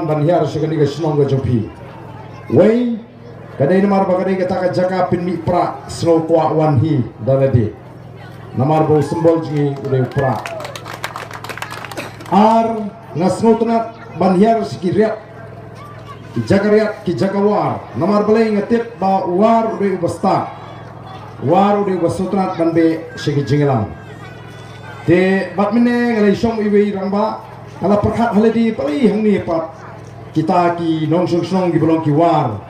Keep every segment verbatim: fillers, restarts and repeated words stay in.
Ban hiar sha kane ka shnong ka jong phi. Wei, ka dei namar ba ka dei kata ka jaka pynmih prah, sngew kwah wan hi da lade. Namar ba u symbol jong ngi u dei u prah. Ar, nga sngewtynnat ban hiar sha ki riat, ki jaka riat, ki jaka war. Namar balei nga tip ba u war u dei uba stad. U war u dei uba sngewtynnat ban beh sha ki jingïalang. Te bad mynne nga la shong iwei i rangbah, nga la pyrkhat ha lade balei hangne pat kita ki nongshong shnong kiba long ki war.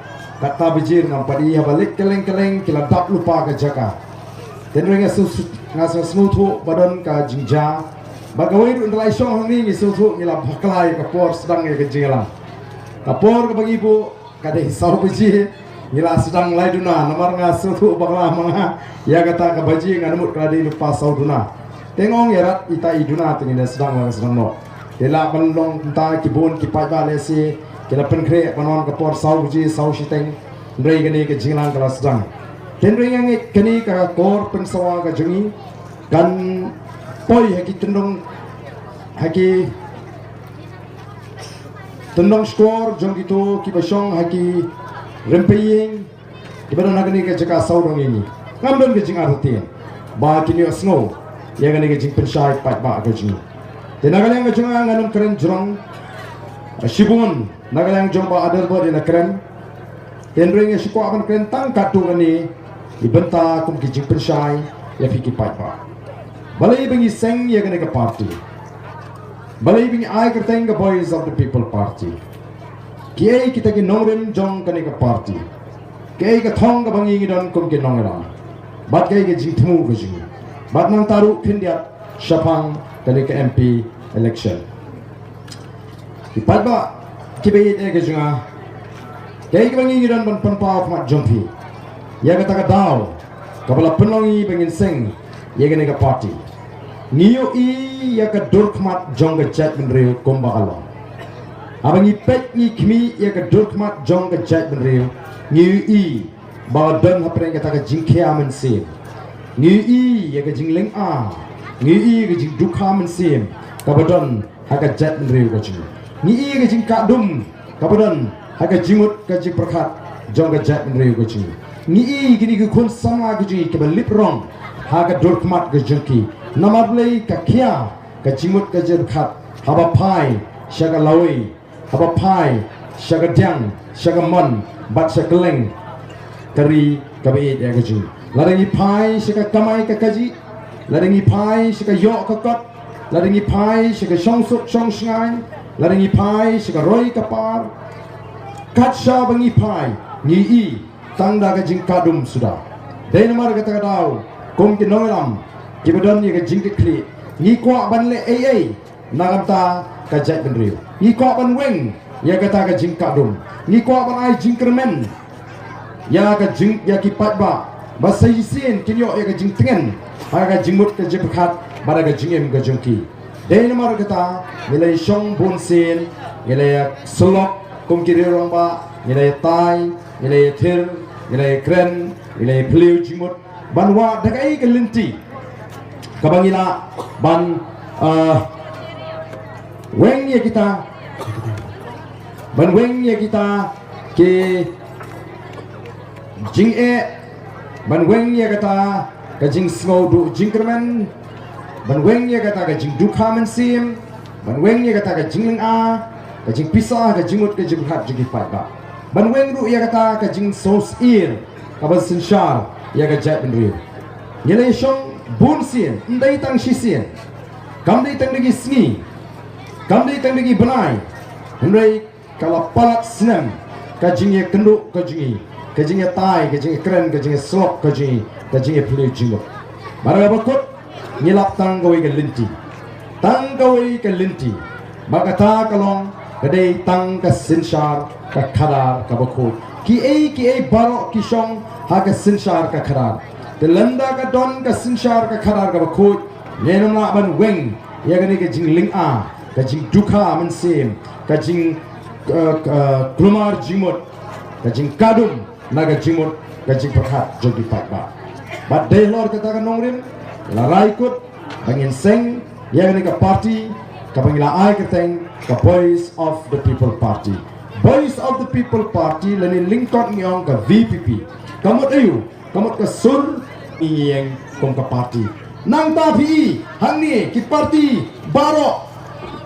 Kata bajir ngam pat i, haba leit kylleng kylleng ki la dap lypa ka jaka. Te hynrei nga sngew, nga sngewthuh ba don ka jingjia. Bad kawei ruh ynda la shong hangne ngi sngewthuh ngi la bakla ïa ka por sdang ïa ka jingïalang. Ka por kaba ngi buh ka dei saw baje. Ngi la sdang lai duna, namar nga sngewthuh bakla ma nga ïa kata ka baje, nga mut ka la dei lypa saw duna. Te nga ong ïa rat ita i duna te ngin sdang la sdang noh. Te lah ban long kumta, ki bun ki paidbah lehse ki la pynkhreh ban wan ka por saw baje, saw shiteng. Hynrei kane ka jingïalang ka la sdang. Te hynrei nga ngeit kane ka kor pynsawa ka jong ngi kan poi ha ki tyndong, ha ki tyndong shkor jong kito kiba shong ha ki rympei ïing kiba don ha kane ka jaka sawdong ïa ngi. Ngam don ka jingartatien ba kin ïohsngew ïa kane ka jingpynshai paidbah ka jong ngi. Te na ka liang ka jong nga, ngan ym kren jrong shibun, na ka liang jong Bah Adelbert ïa la kren. Te hynrei nga shu kwah ban kren tang katto katne ki bynta kum ki jingpynshai ïa phi ki paidbah. Balei ba ngi seng ïa kane ka party? Balei ba ngi ai kyrteng ka Voice of the People Party? Kiei kita ki nongrim jong kane ka party? Kiei ka thong kaba ngi ngi don kum ki nongïalam? Bad kiei ka jingthmu ka jong ngi? Bad nangta ruh khyndiat shaphang kane ka M P election. Ki paidbah kiba ïeit ka jong nga, kaei kaba ngi ngi don ban pynpaw ha khmat jong phi ïa kata ka daw kaba la pynlong ngi ba ngin seng ïa kane ka party? Ngi ïohi ïa ka dur khmat jong ka jaitbynriew kumba ka long. Haba ngi peit ngi khmih ïa ka dur khmat jong ka jaitbynriew, ngi ïohi ba don hapdeng kata ka jingkhia mynsiem. Ngi ïohi ïa ka jinglynga, ngi ïohi ïa ka jingdukha mynsiem kaba don ha ka jaitbynriew ka jong ngi. Ngi ïohi ïa ka jingkah dum kaba don ha ka jingmut ka jingpyrkhat jong ka jaitbynriew ka jong ngi. Ngi ïohi ïa kine ki khun samla ka jong ngi kiba lip rong ha ka dur khmat ka jong ki. Namar balei? Ka khia ka jingmut ka jingpyrkhat haba phai sha ka lawei, haba phai sha ka diang, sha ka mon bad sha kylleng ka ri kaba ïeit ka jong ngi. Lada ngi phai sha ka kamai ka kajih, lada ngi phai sha ka ïoh ka kot, lada ngi phai sha ka shongsuk shongshngaiñ, lada ngi phai sha ka roi ka par, kat shaba ngi phai ngi ïohi tang da ka jingkah dum suda. Dei namar kata ka daw kum ki nongïalam kiba don ïa ka jingkitkhlieh, ngi kwah ban leh ei ei na ka bynta ka jaitbynriew. Ngi kwah ban weng ïa kata ka jingkah dum. Ngi kwah ban ai jingkyrmen ïa ka jing, ïa ki paidbah ba sa shisien kin ïoh ïa ka jingtngen ha ka jingmut ka jingpyrkhat bad ka jingim ka jong ki. Dei namar kata ngi la ïashong bunsien, ngi la ïasyllok kum ki rangbah, ngi la ïatai, ngi la ïathir, ngi la ïakren, ngi la ïaphylliew jingmut ban wad da kaei ka lynti kaba ngi lah ban, ah, weng ïa kita, ban weng ïa kita ki jingeh, ban weng ïa kata ka jingsngewduh jingkyrmen, ban weng ïa kata ka jingdukha mynsiem, ban weng ïa kata ka jinglynga, ka jingpisa, ka jingmut ka jingpyrkhat jong ki paidbah. Ban weng ruh ïa kata ka jingsngewsyier kaba synshar ïa ka jaitbynriew. Ngi la ïashong bunsien, ym dei tang shisien, kam dei tang da ki sngi, kam dei tang da ki bnai, hynrei ka la palat snem ka jingïakynduh ka jong ngi, ka jingïatai, ka jingïakren, ka jingïasyllok ka jong ngi, ka jingïaphylliew jingmut. Bad kaba kut, ngi lap tang kawei ka lynti, tang kawei ka lynti, ba kata ka long ka dei tang ka synshar ka khadar kaba khuid. Kiei kiei baroh ki shong ha ka synshar ka khadar. Te lada ka don ka synshar ka khadar kaba khuid, ngin ym lah ban weng ïa kane ka jinglynga, ka jingdukha mynsiem, ka jing, eh, eh, kulmar jingmut, ka jingkah dum na ka jingmut ka jingpyrkhat jong ki paidbah. Bad dei halor kata ka nongrim, la rai kut ba ngin seng ïa kane ka party Kaba ngi la ai kyrteng ka Voice of the People Party. Voice of the People Party lane lyngkot ngi ong ka V P P. Ka mut aïu, ka mut ka sur ïing kum ka party. Nangta phi i hangne ki party baroh,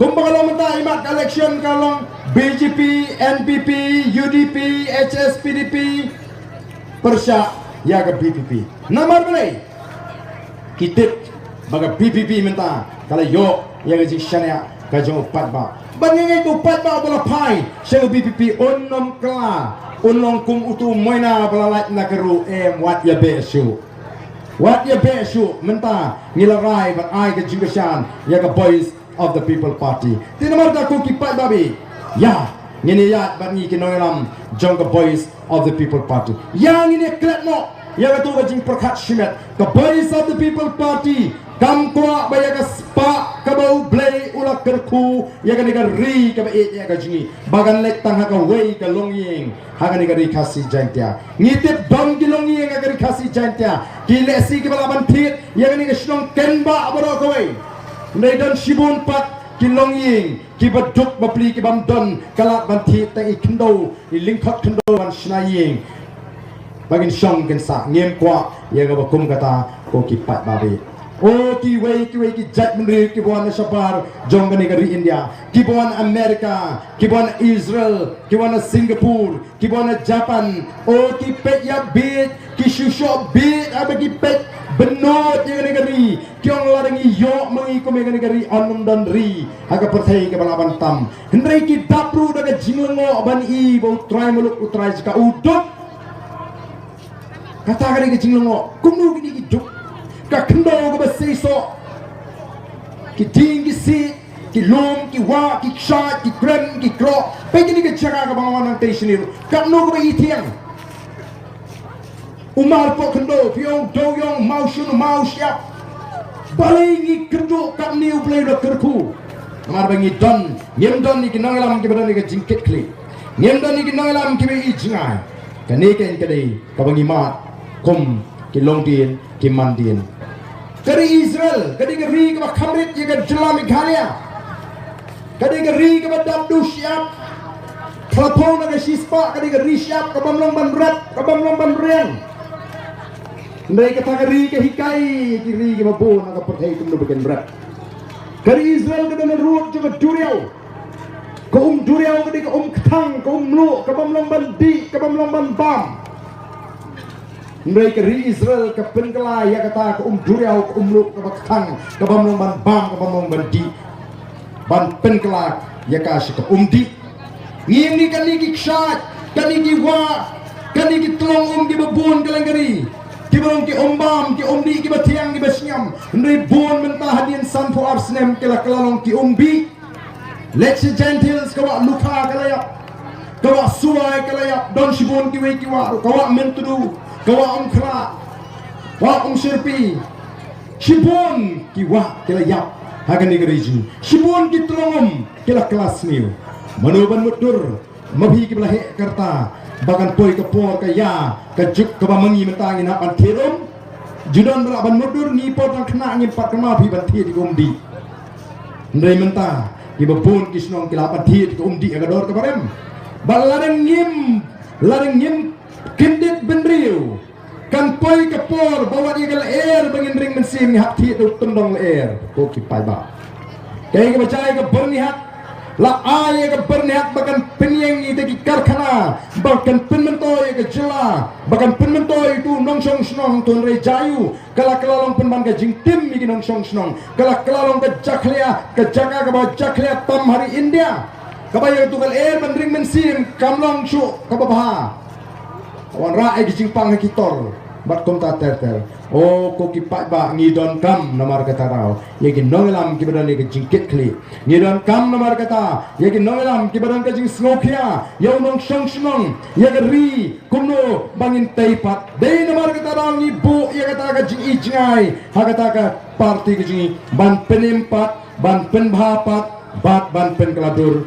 kumba ka long mynta imat ka election ka long B J P, N P P, U D P, H S P D P, pyrshah ïa ka V P P. Namar balei? Ki tip ba ka V P P mynta ka la ïoh ïa ka jingshaniah ka jong u paidbah. Ban ïa ngi u paidbah ba la phai sha ka V P P un ym kylla, un long kum utu u moina ba la lait na ka ruh, em, wat ïa beh shuh. Wat ïa beh shuh, mynta ngi la rai ban ai ka jingkyrshan ïa ka Voice of the People Party. Te namar kata ko ki paidbah, ïa ngin ïa ïaid bad ngi ki nongïalam jong ka Voice of the People Party. Ïa ngin ïa klet noh ïa katu ka jingpyrkhat shimet. Ka Voice of the People Party kam kwah ba ïa ka spah kaba U Blei u la kyrkhu ïa kane ka ri kaba ïeit ïa ka jong ngi, ba kan leit tang ha kawei ka longïing ha kane ka ri Khasi Jaintia. Ngi tip don ki longïing ha ka ri Khasi Jaintia, ki lehse kiba lah ban thied ïa kane ka shnong Kenbah baroh kawei. Hynrei don shibun pat ki longïing kiba duk bapli ki bym don ka lad ban thied tang i khyndew, i lyngkhot khyndew ban shna ïing ba kin shong kin sah. Ngim kwah ïa kaba kum kata ko ki paidbah. O kiwei kiwei ki jaitbynriew kiba wan na shabar jong kane ka ri India, kiba wan America, kiba wan Israel, kiba wan Singapore, kiba wan Japan, o ki peit ïa bieit, ki shu shoh bieit, haba ki peit bynnud ïa kane ka ri, ki ong lada ngi ïoh ma ngi kum ïa kane ka ri, yn ym don ri ha ka pyrthei kaba lah ban tam. Hynrei ki dap ruh da ka jinglyngngoh ban i ba U Trai Muluk, U Trai jaka u duk. Kata ka dei ka jinglyngngoh. Kumno kine ki duk? Ka khyndew kaba seisoh, ki dieng ki siej, ki lum, ki wah, ki kshaid, ki krem, ki kroh. Peit kane ka jaka kaba nga wan nangtei shane ruh, katno kaba i thiang. U marpoh khyndew, phi ong dewiong, mawshun, mawshyiap. Balei ngi kynduh katne, U Blei u la kyrkhu? Namar ba ngi don, ngim don ïa ki nongïalam kiba don ïa ka jingkitkhlieh. Ngim don ïa ki nongïalam kiba i jngai. Kane keiñ ka dei kaba ngi mad kum ki longdien ki mandien. Ka ri Israel ka dei ka ri kaba kham rit ïa ka jylla Meghalaya. Ka dei ka ri kaba dap duh shyiap. Ka la phew na ka shispah, ka dei ka ri shyiap, ka bym long ban rep, ka bym long ban riang. Hynrei kata ka ri ka hikai ïa ki ri kiba bun ha ka pyrthei kumno ba kin rep. Ka ri Israel ka don na rud jong ka duriaw. Ka um duriaw ka dei ka um kthang, ka um mluh, ka bym long ban dih, ka bym long ban bam. Hynrei ka ri Israel ka pynkylla ïa kata ka um duriaw, ka um mluh, kaba kthang, ka bym long ban bam, ka bym long ban dih, ban pynkylla ïa ka sha ka um dih. Ngi ïa ngi kane ki kshaid, kane ki wah, kane ki tyllong um kiba bun kylleng ka ri, kiba long ki um bam, ki um dih, kiba thiang, kiba shngiam. Hynrei bun mynta hadien sanphew ar snem ki la kylla long ki um bih. Leit sha Jaintia Hills, ka wah Lukha ka la ïap, ka wah Suwai ka la ïap, don shibun kiwei ki wah ruh, ka wah Myntdu, ka wah Umkhrah, wah Umshyrpi. Shibun ki wah ki la ïap ha kane ka region. Shibun ki tyllong um ki la kylla sniew. Mano ban mutdur ma phi kiba la heh ka rta ba kan poi ka por ka ïa ka juk kaba ma ngi mynta ngin hap ban thied um? Ju don ba lah ban mutdur, ngi por tang khynnah ngim pat kynmaw phi ban thied ïa ka um dih. Hynrei mynta kiba bun ki shnong ki la hap ban thied ïa ka um dih ha ka dor kaba rem. Bad lada ngim, lada ngim kyndit bynriew, kan poi ka por ba wat ïa ka lyer ba ngin ring mynsiem ngi hap thied da u tyndong lyer, ko ki paidbah. Kaei kaba jia ïa ka Byrnihat? La ai ïa ka Byrnihat ba kan pynïeng ïa kita ki karkhana ba kan pynmyntoi ïa ka jylla, ba kan pynmyntoi ïa utu u nongshong shnong. To hynrei jia aiu? Ka la kylla long pynban ka jingtim ïa ki nongshong shnong. Ka la kylla long ka jakhlia, ka jaka kaba jakhlia tam ha ri India, kaba ïa katu ka lyer ban ring mynsiem kam long shuh kaba bha. Ka wanrah ïa ki jingpang ha ki tor bad kumta ter ter. O ko ki paidbah, ngi donkam namar kata ka daw ïa ki nongïalam kiba don ïa ka jingkitkhlieh. Ngi donkam namar kata ïa ki nongïalam kiba don ka jingsngewkhia ïa u nongshong shnong, ïa ka ri, kumno ba ngin tei pat. Dei namar kata ka daw ngi buh ïa kata ka jingijngai ha kata ka party ka jong ngi, ban pynim pat, ban pynbha pat bad ban pynkylla dur.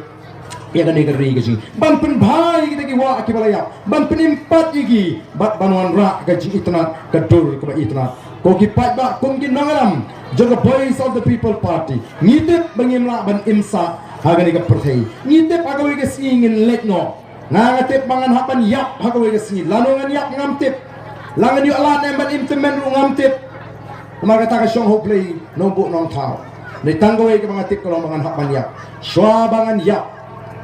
ïa kane ka ri ka jong ngi, ban pynbha ïa kita ki wah kiba la ïap, ban pynim pat ïa ki, bad ban wanrah ka jingitynnad, ka dur kaba itynnad. Ko ki paidbah, kum ki nongïalam jong ka Voice of the People Party, ngi tip ba ngim lah ban im sah ha kane ka pyrthei. Ngi tip ha kawei ka sngi ngin leit noh. Nga, nga tip ba ngan hap ban ïap ha kawei ka sngi. Lano ngan ïap ngam tip. La ngan ïoh lad ne em ban im tymmen ruh ngam tip. Namar kata ka shong ha U Blei Nongbuh Nongthaw. Dei tang kawei kaba nga tip ka long ba ngan hap ban ïap. Shuwa ba ngan ïap,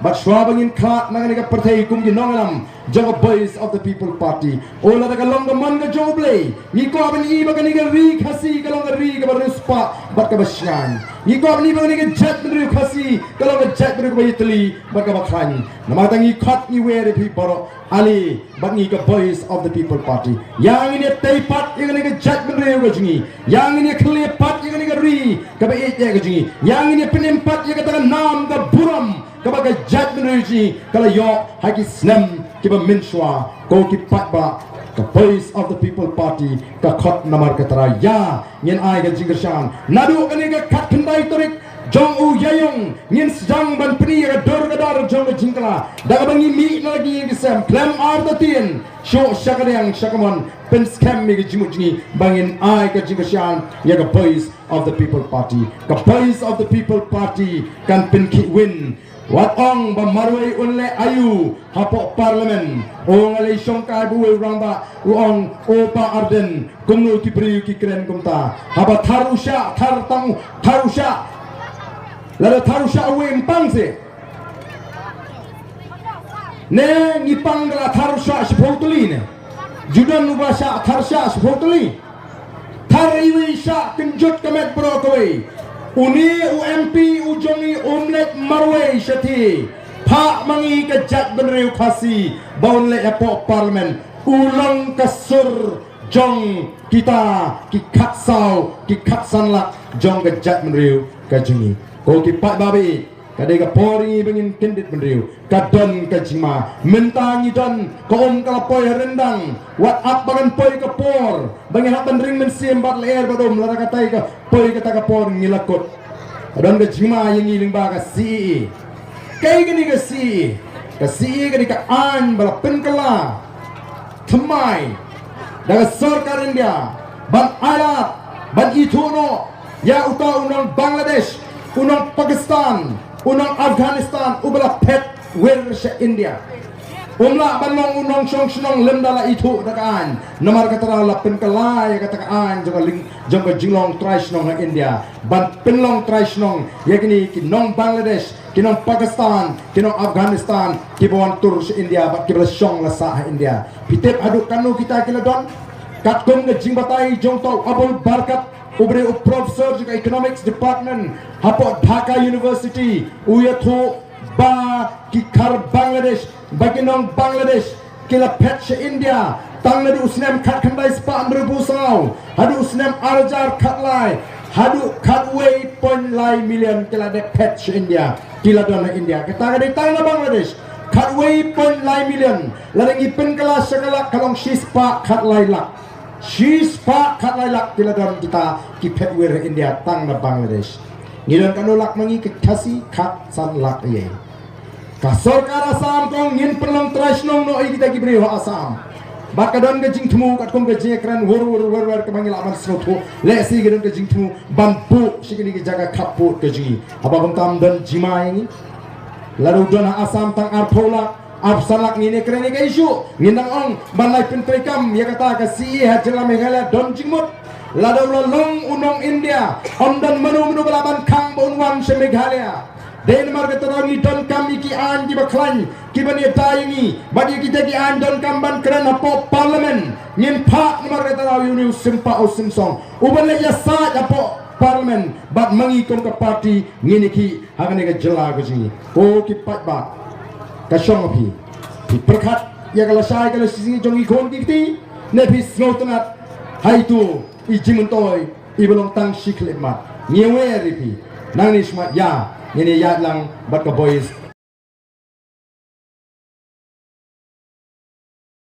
bad shuwa ba ngin khlad na kane ka pyrthei kum ki nongïalam jong ka Voice of the People Party, o lada ka long ka mon ka jong U Blei, ngi kwah ban i ba kane ka ri Khasi ka long ka ri kaba riewspah bad kaba shngaiñ. Ngi kwah ban i ba kane ka jaitbynriew Khasi ka long ka jaitbynriew kaba ïatylli bad kaba khlaiñ. Namar kata ngi khot, ngi wer ïa phi baroh, ale bad ngi ka Voice of the People Party. Ïa ngin ïatei pat ïa kane ka jaitbynriew ka jong ngi. Ïa ngin ïakhlieh pat ïa kane ka ri kaba ïeit ïa ka jong ngi. Ïa ngin ïapynim pat ïa kata ka nam ka burom kaba ka jaitbynriew jong ngi ka la ïoh ha ki snem kiba mynshuwa. Ko ki paidbah, ka Voice of the People Party ka khot namar kata. Ïa ngin ai ka jingkyrshan. Naduh kane ka khatkhyndai tarik jong u Ïaïong, ngin sdang ban pyni ïa ka dur ka dar jong ka jingkylla da kaba ngi mih na la ki ïing ki sem khlem artatien, shuh sha kadiang sha kamon, pynskhem ïa ka jingmut jong ngi ba ngin ai ka jingkyrshan ïa ka Voice of the People Party. Ka Voice of the People Party kan pynkhih win. Wat ong ba marwei un leh aïu hapoh Parliament. Ong, ale shongkai ba uwei u rangbah u ong, o Bah Ardent, kumno ki briew ki kren kumta? Haba thar u shah, thar tang, thar u shah. Lada thar u shah uwei, ym pang seh? Ne ngi pang da la thar u shah shiphew tylli ne? Ju don uba shah thar shah shiphew tylli? Thar iwei shah kynjut ka met baroh kawei. Une u M P u jong ngi um leit marwei shathie. Phah ma ngi ka jaitbynriew Khasi ba un leit hapoh Parliament. U long ka sur jong kita ki khatsaw, ki khatsan lak jong ka jaitbynriew ka jong ngi. Ko ki paidbah ba ïeit, ka dei ka por ïa ngi ba ngin kyndit bynriew. Ka don ka jingma. Mynta ngi don, ka um ka la poi ha ryndang. Wat ap ba kan poi ka por ba ngin hap ban ring mynsiem bad lyer bad um, lada katai ka poi kata ka por ngi la kut. Ka don ka jingma ïa ngi lyngba ka C A A. Kaei kane ka C A A? Ka C A A ka dei ka aiñ ba la pynkylla thymmai da ka sorkar India ban ailad, ban ithuh noh ïa uta u nong Bangladesh, u nong Pakistan, u nong Afghanistan uba la phet wir sha India. Um lah ban long u nongshong shnong lymda la ithuh da ka aiñ. Namar kata la pynkylla ïa kata ka aiñ jong ka ling, jong ka jinglong trai shnong ha India, ban pynlong trai shnong ïa kine ki nong Bangladesh, ki nong Pakistan, ki nong Afghanistan, kiba wan tur sha India bad kiba la shong la sah ha India. Phi tip haduh katno kita ki la don? Katkum ka jingbatai jong uta u Abul Barkat, u briew u professor jong ka Economics Department hapoh Dhaka University, u ïathuh ba ki khar Bangladesh, ba ki nong Bangladesh ki la phet sha India tang naduh u snem khatkhyndai spah hynriewphew saw haduh u snem ar hajar khatlai, haduh khatwei point lai million ki la dep phet sha India, ki la don ha India. Kata ka dei tang na Bangladesh, khatwei point lai million. Lada ngi pynkylla sha ka lak ka long shispah khatlai lak. Shispah khatlai lak ki la don kita ki phet wir ha India tang na Bangladesh. Ngi don katno lak ma ngi ki Khasi? Khatsan lak ïa. Ka sorkar Assam ka ong ngin pynlong trai shnong noh ïa kita ki briew ha Assam. Bad ka don ka jingthmu katkum ka jingïakren wur wur wur wur kaba ngi lah ban sngewthuh. Lehse ka don ka jingthmu ban buh sha kine ki jaka khappud ka jong ngi. Haba kumta ym don jingma ïa ngi? Lada u don ha Assam tang arphew lak, arphew san lak, ngin ïakren ïa ka issue. Ngin dang ong ban lai pyntreikam ïa kata ka C A A ha jylla Meghalaya, don jingmut. Lada u la long u nong India, ym don mano mano ba lah ban khang ba un wan sha Meghalaya. Dei namar kata ngi donkam ïa ki aiñ kiba khlaiñ kiban ïada ïa ngi, bad ïa kita ki aiñ donkam ban kren hapoh Parliament. Ngin phah namar kata ïa une u Sympa u Symsong uban leit ïasaid hapoh Parliament, bad ma ngi kum ka party ngin ïakhih ha kane ka jylla ka jong ngi. Ko ki paidbah, ka shong ha phi. Phi pyrkhat ïa ka lashai ka lashisngi jong ngi khun ki kti, ne phi sngewtynnat ha itu i jingmyntoi iba long tang shi khyllipmat? Ngi wer ïa phi. Nangne shakhmat ïa ngin ïaid lang bad ka Voice